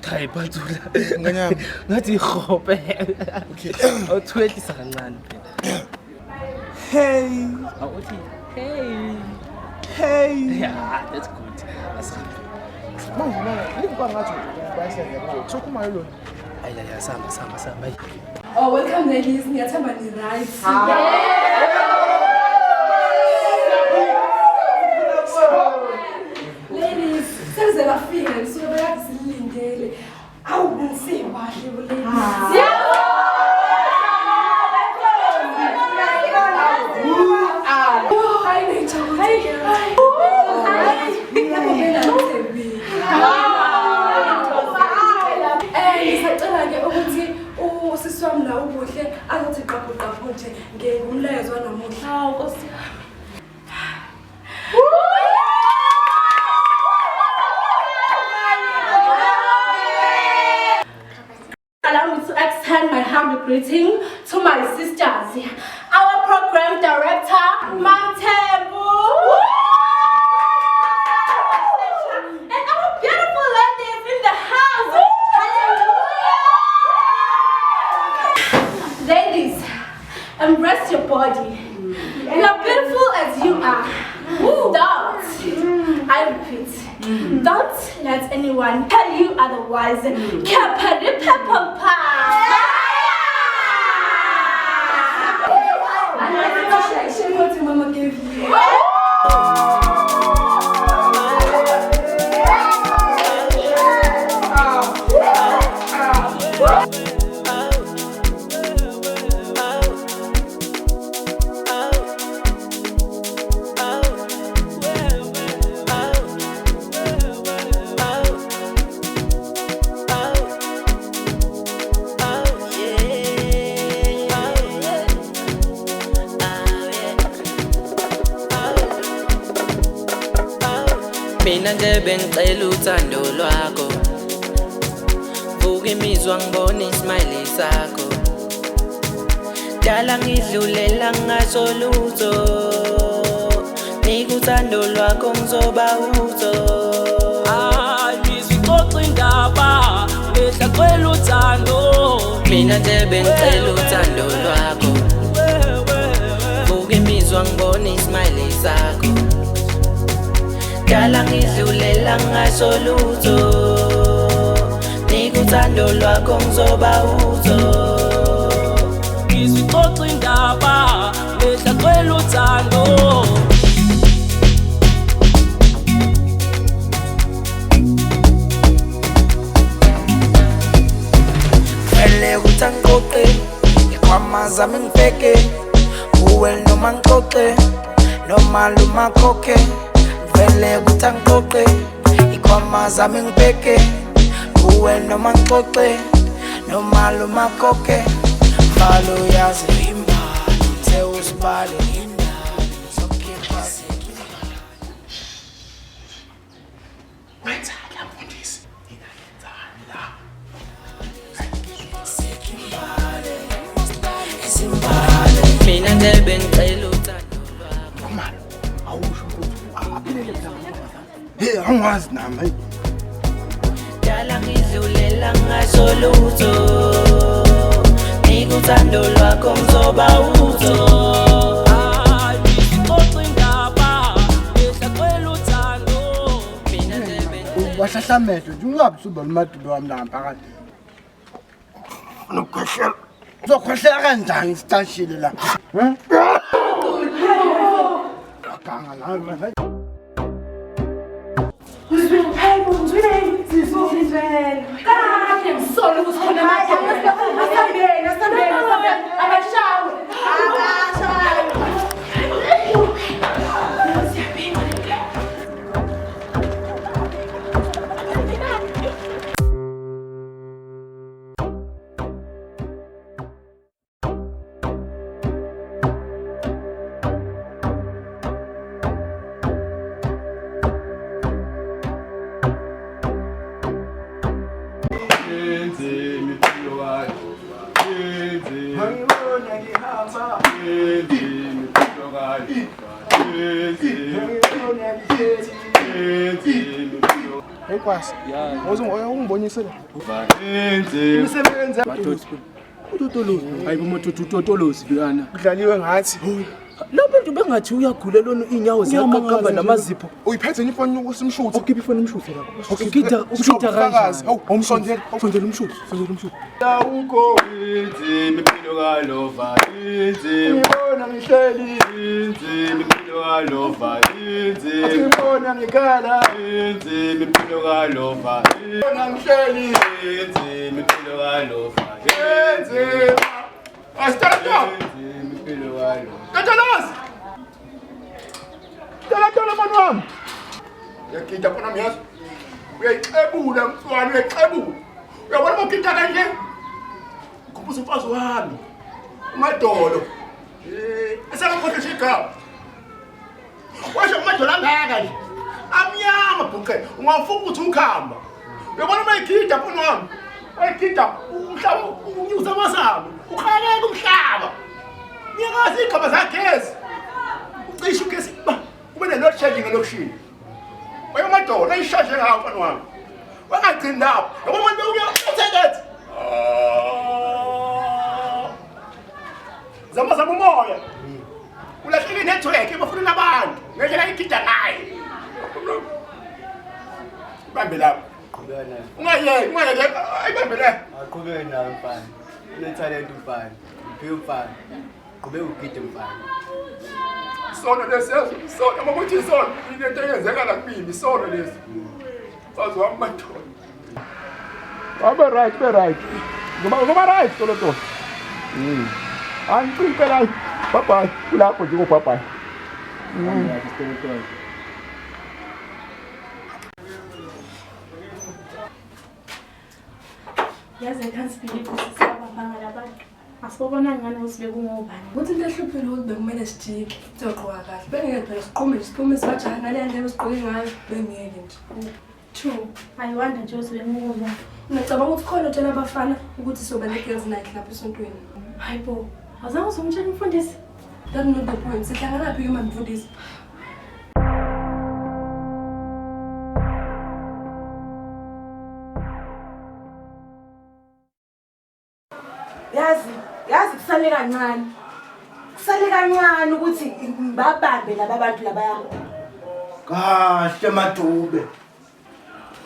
Hayi Phathula. Ngane yami. Ngathi ihope. Okay. Awuthwehlisa kancane phela. Hey. Awuthi hey. Hey. Yeah, that's good. Asambe. Manje lana libuka ngathi bayasenza manje. Sokhumalo lona. Hayi la samba samba samba. Oh, welcome ladies. Ngiyathemba ni right. Ladies, seze lafika nisuke bekade silindele. Awu nisibahle ladies. Ngisacela ke ukuthi usisi wami la ubuhle azothi qaphu qaphu nje ngomlayezo Don't. I repeat. Don't let anyone tell you otherwise. Kappa-di-pa-pa-pa. What your mama gave you. Mina nje bengicela uthando lwakho, vuka imizwa ngibone ismile sakho. Dala ngidlulela ngasho lutho, nika uthando lwakho ngizoba utho. Hayi ngizwa ixoxa indaba ngihlaqela uthando. Mina nje bengicela uthando lwakho, vuka imizwa ngibone ismile sakho. Dala ngidlulela ngasho lutho, nika uthando lwakho ngizoba utho. Ngizwa ixoxa indaba ngihlaqela uthando. Vele ukuthi angiqoqe ikhwama zami ngibheke kuwe noma ngixoxe noma lumakhokhe. Vele ukuthi angiqoqe ikhwama zami ngibheke kuwe noma ngixoxe noma lumakhokhe. Mbalo yazi imbali sewusibale indaba ngizokhipha Wenzani la mfundisi? Ngingayenzani la? Mina nje bengicela uthando lwakho. Khumalo, awusho ukuthi aphilele la. Hey, angazi nami. Hey. Dala ngidlulela ngasho lutho, nika uthando lwakho ngizoba utho. Hayi ngizwa ixoxa indaba ngihlaqela uthando. Mina nje bengicela Wahlahla amehlo nje ungabi usubona umadulo wami la ngaphakathi. Nokukhwehlela. Uzokhwehlela kanjani sicashile la? Ganga la manje. Kahle ngisola ukuthi khona asambeni asambeni asambeni abashawe abashawe. Ekwasi. Ungibonise la. Imisebenzi Utotolozi. Hayi bo utotolozi lana. Kudlaliwe ngathi. Lo muntu bengathi uyagula lona inyawo ziyaqaqamba namazipho. Uyiphethe ifoni yokusimshutha. Ukhipha ifoni umshuthe lapho. Ukida ukida kanjani? Hawu, awumsondela, awusondela umshuthe, sondela umshuthe. Awukho inzima impilo kaLova, inzima. Ngibona ngihleli, inzima impilo kaLova, inzima. Ngibona ngikhala, inzima impilo kaLova. Ngibona ngihleli, inzima impilo kaLova. Inzima. Asithatha. Inzima impilo kaLova. Katalazi. Tala mfana wami. Uyagida mfana wami yazi. Uyayixebula mfana, uyayixebula. Uyabona uma ugida kanje? Khumbuza umfazi wami. Umadolo. Esakakhohlwa igama. Washo umadolo angaka nje. Amnyama bhuqe. Ungafunga ukuthi ukhamba. Uyabona uma igida mfana wami. Ayigida umhlaba unyuza amasango. Ukhaleka umhlaba. Ngiyakazi igama zagesi. Ucishe ugesi kube ne-load shedding elokishini. Wayemadolo ayishaje ngawo mfana wami. Wangagcini lapho. Yabo manje uya internet. Zama zama umoya. Ulahleke i-network emafonini abantu. abantu ngendlela ngigida ngayo. Ibambe lapho. Qhubeka nayo. Ungayeki, ungayeki, ayibambe la. Aqhubeke nayo mfana. Unethalente mfana. Uphiwe mfana. Qhubeka ugide mfana. Isono lesi yazi, isono, uma kuthi isono, into eyenzeka la kumina, isono lesi. Mfazi wami madoda. Abe right, be right. Ngoba right tolo. Angicini impela. Bye bye. Kulapho nje ko bye bye. Yazi I can't believe ukuthi siyababanga labantu. Asibobona ngani ukuthi bekungobani. Ukuthi into ehluphile ukuthi bekumele sijike siyogqoka kahle. Bengeke phela siqhume siphume sibajahe ngale ndlela esigqoke ngayo bengeke nje. True. I wonder nje ukuthi bekungobani. Ngicabanga ukuthi khona otshela abafana ukuthi soba ne-girls night lapha esontweni. Hayi bo, awuzange uzomtshela umfundisi? That's not the point. Sihlangana phi ke mfundisi? Yazi kusale kancane. Kusale kancane ukuthi ngibabambe laba bantu labaya. Kahle Madube.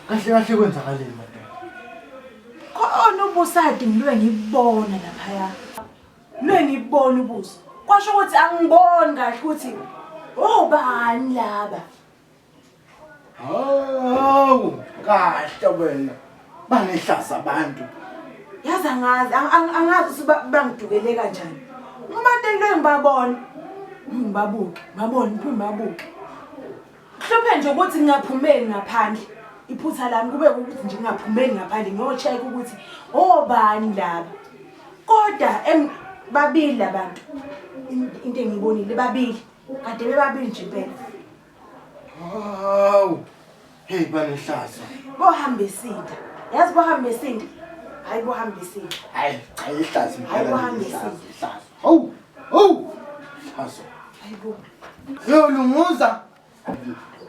Kahle kwenzakaleni madoda? Khona ubusadi ngilwe ngibona laphaya. Lwe ngibona ubuso. Kwasho ukuthi angiboni kahle ukuthi obani laba. Hawu, kahle wena. Banehlaza abantu. Yazi angazi angazi ukuthi bangidukele kanjani. Uma into ngibabona, ngibabuke, ngabona ngiphume babuke. Hluphe nje ukuthi ngingaphumeli ngaphandle. Iphutha lami kube ukuthi nje ngingaphumeli ngaphandle ngiyocheck ukuthi obani laba. Kodwa babili labantu. Into engiyibonile babili. Kade bebabili nje impela. Hawu. Hey banehlaza. Bohamba isinda. Yazi bohamba isinda. Hayi bohamba isinda. Hayi, cha ihlaza impela. Hayi bohamba isinda. Ihlaza. Hawu. Hawu. Ihlaza. Hayi bo. Yo lunguza.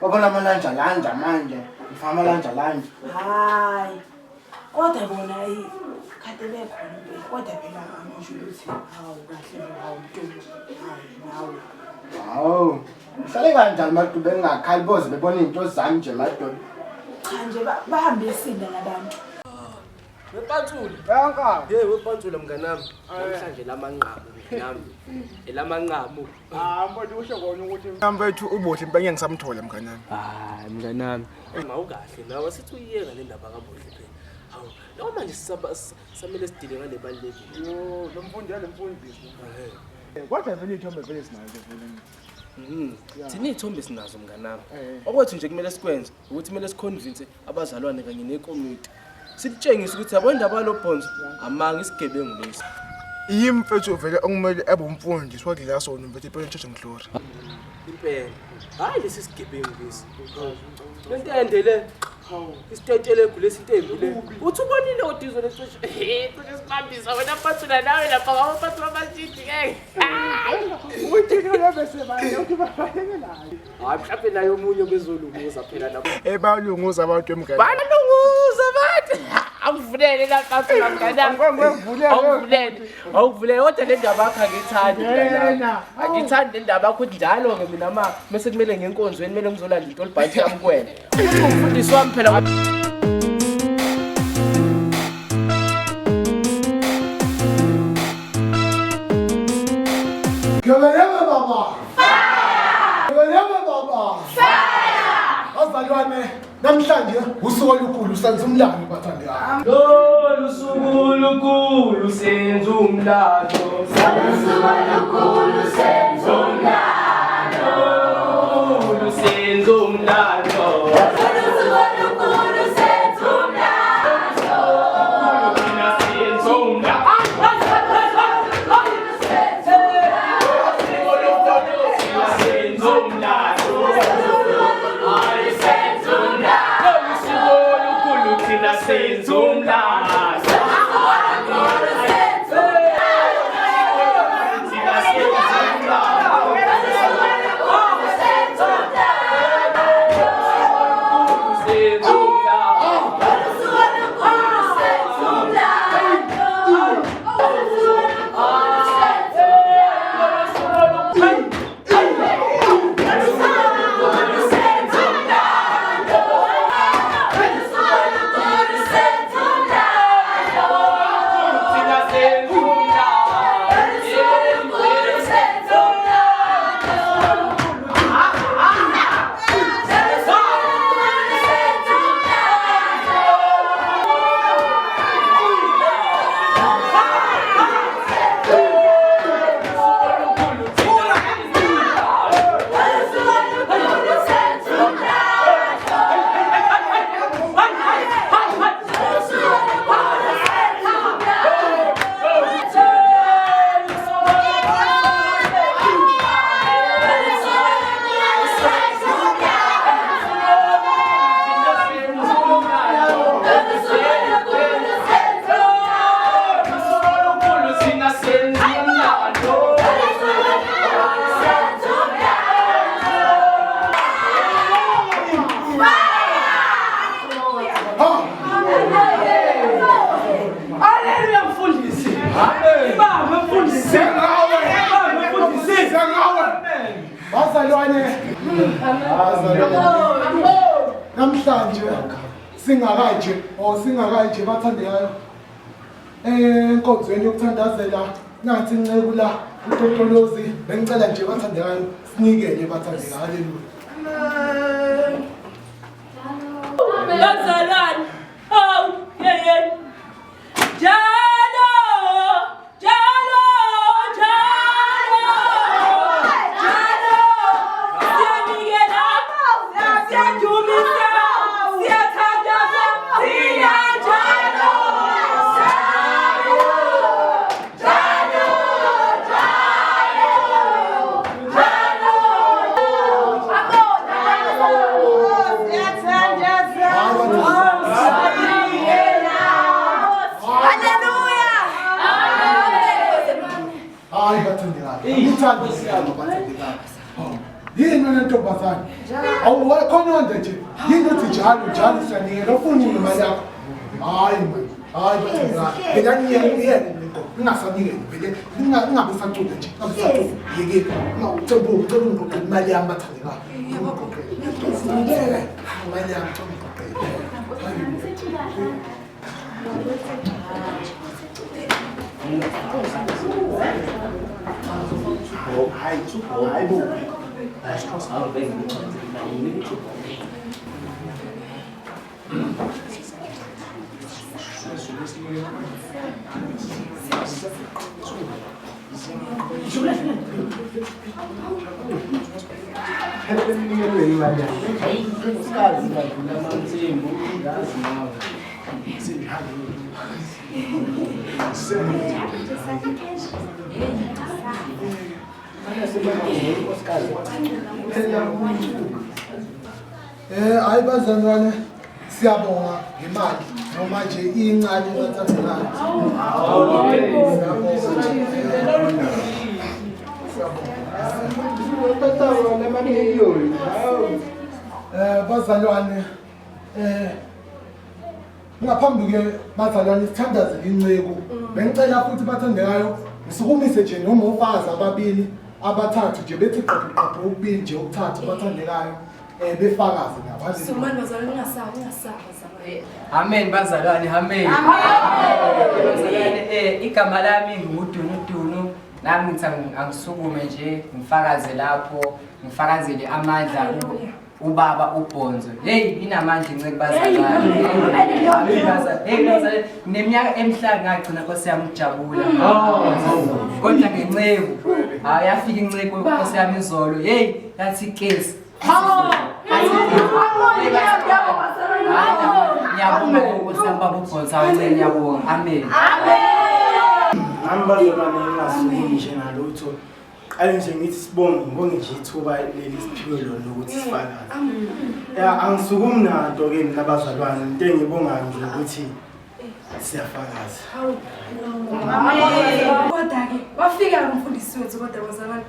Babona amalanja lanja manje. Ngifaka amalanja lanja. Hayi. Kodwa bona kade bekhona impela. Kodwa phela angisho ukuthi hawu kahle hawu Ntombi. Hayi nawe. Hawu. Uhlale kanjani Madube ngingakhali boze bebona izinto zami nje madoda. Cha nje bahambe isinda labantu. Wepantsula. Yanka. Hey wepantsula mnganami. Namhlanje lamanqamu mnganami. Elamanqamu. Ah mfowethu usho kona ukuthi mfowethu uBuhle impela ngisamthola mnganami. Hayi mnganami. Mawukahle nawe sithi uyiyeka le ndaba kaBuhle phela. Hawu, lokho manje samele sidile ngale balulekile. Yo, lo mfundi yale mfundisi. Kodwa vele ithombe vele sinazo vele. Thina iy'thombe sinazo mnganami. Okwethu nje kumele sikwenze ukuthi kumele siconvince abazalwane kanye nekomiti. Sitshengise ukuthi yabo indaba yalo Bhonzo amanga isigebengu lesi. Yimi mfethu vele okumele abe umfundisi wadlula sona mfethu impela Church and Glory. Impela. Hayi lesi sigebengu lesi. Lento ende le. Isitetele lesi into embi le. Uthi ubonile uDizo lecishe. Cishe sibambisa wena Phathula nawe lapha ngawaphathula amashidi ke. Uthini bese manje uthi babalekelayo. Hayi mhlawumbe naye omunye bezolunguza phela lapho. Balunguza abantu emngane. Balunguza abantu. Angivulele lapha Phathula mnganami. Angivulele. Awuvulele kodwa le ndaba yakho angiyithandi mnganami. Angiyithandi le ndaba yakho njalo ke mina ma mase kumele ngenkonzweni kumele ngizolanda into olibhathi yami kuwena. Umfundisi wami phela. Gebeleme baba. Fire! Gebeleme baba. Fire! Bazalwane namhlanje usuku olukhulu senza umlando bathandekayo. Lolu suku olukhulu senza umlando. Lolu suku olukhulu senza umlando. Senza umlando. Lolu suku olukhulu senza umlando. Senza umlando. Senza umlando. Bazalwane, namhlanje singakanje or singakanje bathandekayo enkonzweni yokuthandazela nathi inceku la uTotolozi bengicela nje bathandekayo sinikele bathandekayo. Haleluya. Bazalwane, hawu yeyeni. Njalo, njalo, njalo, njalo, siyanikela, siyadumisa, siyathandaza, thina njalo, njalo, njalo, njalo, siyathandaza, siyanikela. Hallelujah! Hayi bathandekayo, ngithanda isiyalo bathandekayo. Yini wena ntombazane? Awu wakhononda nje. Yini uthi njalo njalo siyanikela ufuna imali yakho. Hayi man. Hayi bathandekayo. Phela niyeke niyeke niko. Ningasanikeli phela ningabe sacula nje. Ningabe sacula. Yeke. Ungawucela ucela ungiqoqele imali yami bathandekayo. Ungiqoqele. Ngeke. Imali yami ungiqoqele. Hayi bazalwane, siyabonga ngemali noma nje incane bathandekayo. Bazalwane, ngaphambi ke bazalwane sithandazele inceku. Bengicela futhi bathandekayo ngisukumise nje noma ofazi ababili abathathu nje bethi qaphu qaphu ukubili nje okuthathu bathandekayo befakaze nabo. Sumani bazalwane, ningasabi, ningasabi bazalwane. Amen bazalwane, amen. Bazalwane, igama lami nguDunudunu. Nami ngithi angisukume nje ngifakaze lapho, ngifakazele amandla ubaba uBhonzo. Hey, inamandla inceku bazalwane. Hey bazalwane, neminyaka emihlanu ngagcina Nkosi yami ukujabula. Kodwa ngenceku, hayi yafika inceku Nkosi yami izolo. Hey, yathi kesi. Ngiyabonga Nkosi yami baba uBhonzo, awuncane ngiyabonga. Amen. Nami bazalwane ngingasukumi nje ngalutho. Qale nje ngithi sibonge, ngibonge nje ithuba leli siphiwe lona ukuthi sifakaze. Ya angisukumi nanto ke mina bazalwane, into engibongayo nje ukuthi siyafakaza. Kodwa-ke wafika umfundisi wethu kodwa bazalwane.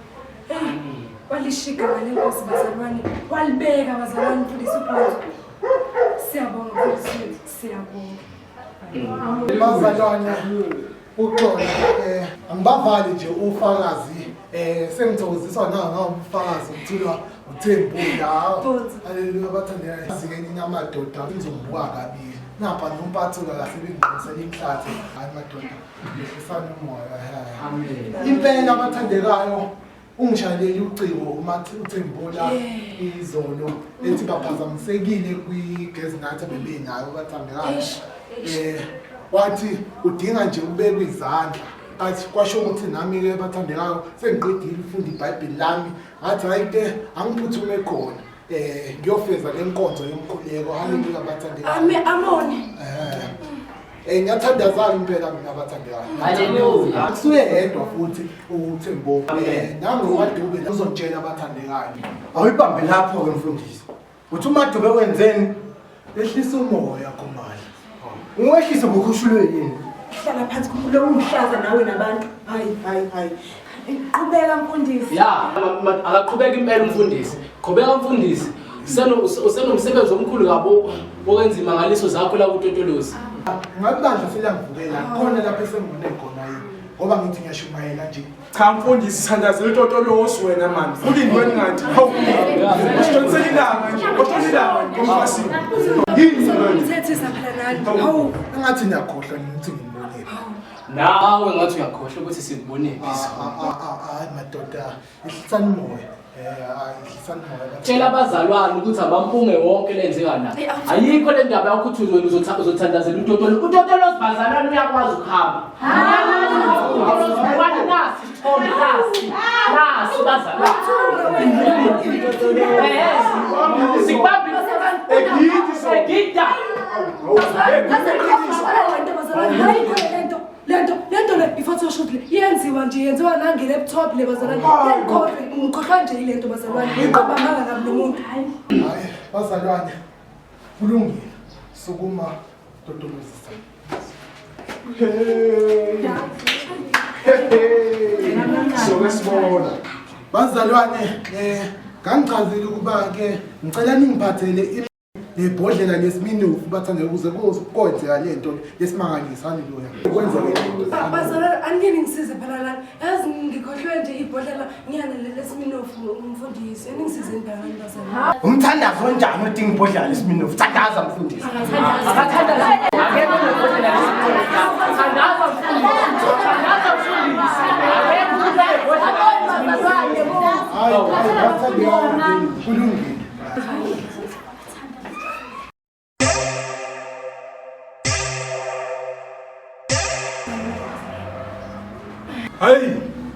Walishiya igama lenkosi bazalwane, walibeka bazalwane umfundisi uBhonzo. Siyabonga mfundisi wethu, siyabonga. Bazalwane, uxolo angibavali nje ufakazi sengithokoziswa nanga umfakazi ngithulwa uThembu la. Haleluya bathandekayo. Azike nina madoda ngizombuka kabili. Napha nompathuka kahle bengiqinisela inhlathe. Hayi madoda, yehlisani umoya. Amen. Impela abathandekayo ungishayelele ucingo uThembu la izolo ethi baphazamisekile kwi-gas night abebenayo bathandekayo. Wathi udinga nje ubekwe izandla. Athi kwasho ukuthi nami ke bathandekayo sengiqedile ukufunda iBhayibheli lami. Ngathi hayi ke angiphuthume khona. Ngiyofeza le nkonzo yomkhuleko. Haleluya bathandekayo. Amen, amoni. Ngiyathandaza impela mina bathandekayo. Haleluya. Akusuye yedwa futhi uThembo. Nami uMadube uzontshela abathandekayo. Awuyibambe lapho ke mfundisi. Uthi uMadube wenzeni? Ehlisa umoya Khumalo. Ungehlise ngokhushulwe yini? Hlala phansi lo umhlaza nawe nabantu. Hayi hayi hayi. Qhubeka mfundisi. Ya, akaqhubeka impela umfundisi. Qhubeka mfundisi. Usenomsebenzi omkhulu kabo wokwenza imangaliso zakho la kuTotolozi. Ngabe bandla seliyangivukela khona lapho esengibone khona yini. Ngoba ngithi ngiyashumayela nje. Cha mfundisi sithandazela utotolosi wena mani. Ulindweni ngathi. Hawu. Usithonisela ilanga nje. Usithonisela ilanga nje komfasini. Yini manje? Ngithethisa phela nani. Hawu, engathi niyakhohlwa ngithi ngimbonile. Nawe ngathi uyakhohlwa ukuthi sikubonephi. Hayi madoda, ihlisani moya. Ihlisani moya. Tshela abazalwane ukuthi abampunge wonke lenzeka la. Ayikho le ndaba yakho ukuthi wena uzothandazela utotolo. Utotolo bazalwane uyakwazi ukuhamba. Uyakwazi nasi isithombe nasi. Nasi bazalwane. Sikubambe egidi so egida. Lento le i-photoshoot le yenziwa nje yenziwa nange-laptop le bazalwane. Ngikhohlwe ngikhohlwa nje ile nto bazalwane. Ngiqamba amanga kabi lo muntu. Hayi bazalwane, kulungile. Sukuma totolozisa. Soke sibona. Bazalwane, ngangichazile ukuba ke ngicela ningiphathele nebhodlela lesiminofu bathanda ukuze kwenzeka le nto lesimangalisa. Haleluya. Kwenzeke le nto. Bazalwane angike ningisize phela lana. Yazi ngikhohlwe nje ibhodlela ngiyanele lesiminofu umfundisi. Aningisizeni phela nani bazalwane. Umthandazo onjani odinga ibhodlela lesiminofu? Thandaza mfundisi. Akathandaza. Akekho nebhodlela lesiminofu. Thandaza mfundisi. Thandaza mfundisi. Akekho unebhodlela lesiminofu. Hayi, hayi, bathandekayo, kulungile. Hayi,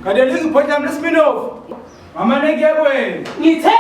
kanti alike ibhodlela lesiminofu. Mama nekuye kwena. Ngithe